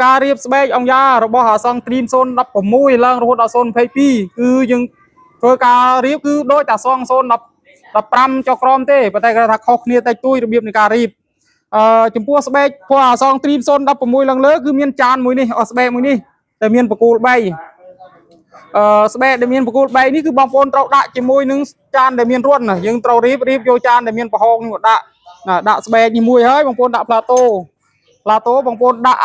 ការរៀបស្បែកអង្គយ៉ារបស់អាសង Dream 016ឡើងរហូតដល់022គឺយើងធ្វើការរៀបគឺដូចតែសង015ចុះក្រោមទេប៉ុន្តែគេថាខុសគ្នាតិចតួចរបៀបនៃការរៀបចំពោះស្បែកពណ៌អាសង Dream 016ឡើងលើគឺមានចានមួយនេះអស់ស្បែកមួយនេះតែមានបកគោល3ស្បែកដែលមានបកគោល3នេះគឺបងប្អូនត្រូវដាក់ជាមួយនឹងចានដែលមានរន្ធណាយើងត្រូវរៀបរៀបយកចានដែលមានប្រហោងនេះមកដាក់ណាដាក់ស្បែកនេះមួយហើយបងប្អូនដាក់ផ្លាតូផ្លាតូបងប្អូនដាក់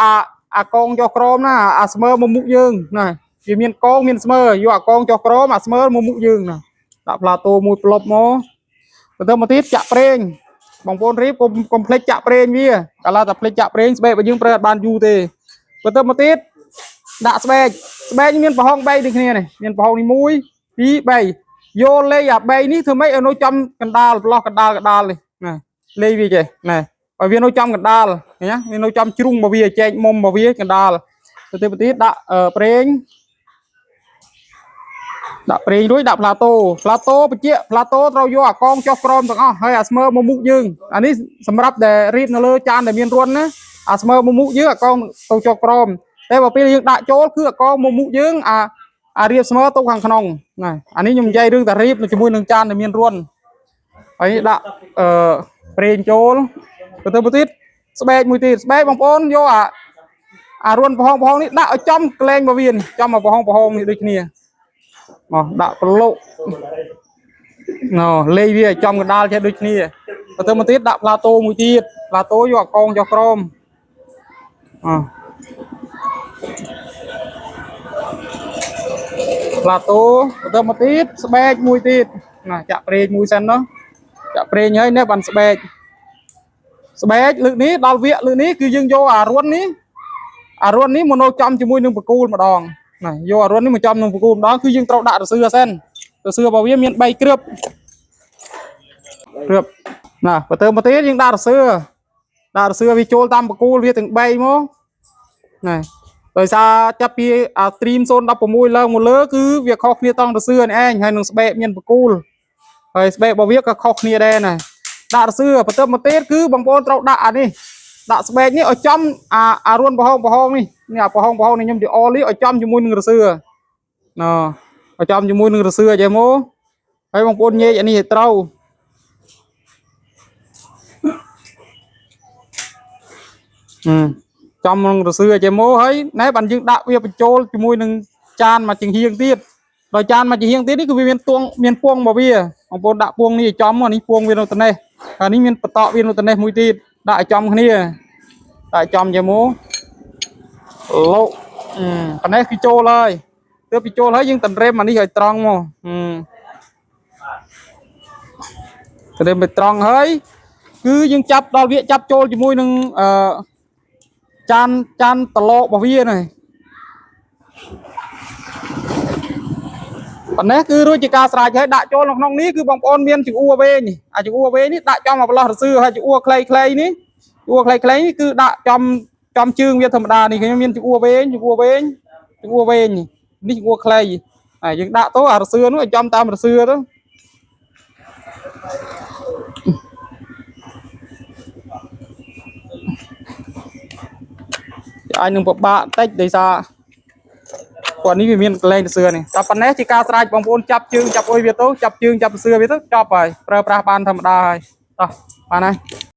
អាកងចុះក្រោមណាអាស្មើមកមុខយើងណាវាមានកងមានស្មើយកអាកងចុះក្រោមអាស្មើមកមុខយើងណាដាក់ផ្លាតូមួយផ្លុបមកបន្តមកទៀតចាក់ប្រេងបងប្អូនរៀបកុំភ្លេចចាក់ប្រេងវាកាលណាតែភ្លេចចាក់ប្រេងស្បែករបស់យើងប្រើអត់បានយូរទេបន្តមកទៀតដាក់ស្បែកស្បែកនេះមានប្រហោង3ដូចគ្នានេះមានប្រហោងនេះ1 2 3យកលេខអា3នេះធ្វើម៉េចឲ្យនៅចំកណ្ដាលប្រឡោះកណ្ដាលកណ្ដាលនេះណាលេខវាចេះណាឲ្យវានៅចំកណ្ដាលឃើញណាវានៅចំជ្រុងរបស់វាចែកមុំរបស់វាកណ្ដាលទៅទៀតទៀតដាក់ប្រេងដាក់ប្រេងរួចដាក់ផ្លាតូផ្លាតូបញ្ជាក់ផ្លាតូត្រូវយកអាកងចុះក្រោមទាំងអស់ហើយអាស្មើមកមុខយើងអានេះសម្រាប់ដែលរៀបនៅលើចានដែលមានរន្ធណាអាស្មើមកមុខយើងអាកងទៅចុះក្រោមតែបើពេលយើងដាក់ចូលគឺអាកងមកមុខយើងអារៀបស្មើទៅខាងក្នុងណាអានេះខ្ញុំនិយាយរឿងតែរៀបជាមួយនឹងចានដែលមានរន្ធហើយដាក់អឺប្រេងចូលទៅទៅទៀតស្បែកមួយទៀតស្បែកបងប្អូនយកអារន្ធប្រហោងប្រហោងនេះដាក់ឲ្យចំក្លែងរបស់វានេះចំមកប្រហោងប្រហោងនេះដូចគ្នាមកដាក់ប្រឡុកណលេខវាឲ្យចំកណ្ដាលចេះដូចគ្នាទៅទៅមកទៀតដាក់ផ្លាតូមួយទៀតផ្លាតូយកអាកងចុះក្រោមអផ្លាតូទៅទៅមកទៀតស្បែកមួយទៀតណាចាក់ប្រេងមួយសិនណោះចាក់ប្រេងហើយនេះបានស្បែកស្បែកលើកនេះដល់វគ្គលើកនេះគឺយើងយកអារន្ធនេះអារន្ធនេះមកនៅចំជាមួយនឹងបកគូលម្ដងណាយកអារន្ធនេះមកចំនឹងបកគូលម្ដងគឺយើងត្រូវដាក់រសឿសិនរសឿរបស់វាមាន3គ្រាប់គ្រាប់ណាបើទៅមកទៀតយើងដាក់រសឿដាក់រសឿវាចូលតាមបកគូលវាទាំង3មកណាដោយសារចាប់ពីអា stream 016ឡើងមកលើគឺវាខុសគ្នាតង់រសឿនេះឯងហើយនឹងស្បែកមានបកគូលហើយស្បែករបស់វាក៏ខុសគ្នាដែរណាដាក់រសឿបន្ទាប់មកទៀតគឺបងប្អូនត្រូវដាក់អានេះដាក់ស្បែកនេះឲ្យចំអារួនប្រហោងប្រហោងនេះនេះអាប្រហោងប្រហោងនេះខ្ញុំទីអលនេះឲ្យចំជាមួយនឹងរសឿណឲ្យចំជាមួយនឹងរសឿចេះមកហើយបងប្អូនញែកអានេះឲ្យត្រូវចំនឹងរសឿចេះមកហើយណែបានយើងដាក់វាបញ្ចូលជាមួយនឹងចានមកចង្ហៀងទៀតដល់ចានមកចង្ហៀងទៀតនេះគឺវាមានទួងមានពងរបស់វាបងប្អូនដាក់ពងនេះឲ្យចំមកនេះពងវានៅត្នេះហើយនេះមានបតក់វានៅត្នេះមួយទៀតដាក់ឲ្យចំគ្នាដាក់ឲ្យចំចេះមកលោកប៉ណ្ណេះគឺចូលហើយទើបពីចូលហើយយើងតម្រេមអានេះឲ្យត្រង់មកតម្រេមឲ្យត្រង់ហើយគឺយើងចាប់ដល់វាចាប់ចូលជាមួយនឹងអឺចានចានតឡករបស់វានេះប៉ុណ្ណេះគឺរួចជាការស្រេចហើយដាក់ចូលក្នុងនេះគឺបងប្អូនមានចង្អួរវែងអាចង្អួរវែងនេះដាក់ចំមកប្រឡោះរសឿហើយចង្អួរខ្លីៗនេះចង្អួរខ្លីៗនេះគឺដាក់ចំចំជើងវាធម្មតានេះខ្ញុំមានចង្អួរវែងចង្អួរវែងចង្អួរវែងនេះចង្អួរខ្លីហើយយើងដាក់ទៅអារសឿនោះឲ្យចំតាមរសឿទៅអាចនឹងពិបាកតិចដោយសារគាត់នេះវាមានកលែងរសឿនេះតែប៉ុណ្ណេះជាការស្រេចបងប្អូនចាប់ជើងចាប់អុយវាទៅចាប់ជើងចាប់រសឿវាទៅចប់ហើយប្រើប្រាស់បានធម្មតាហើយតោះបានហើយ។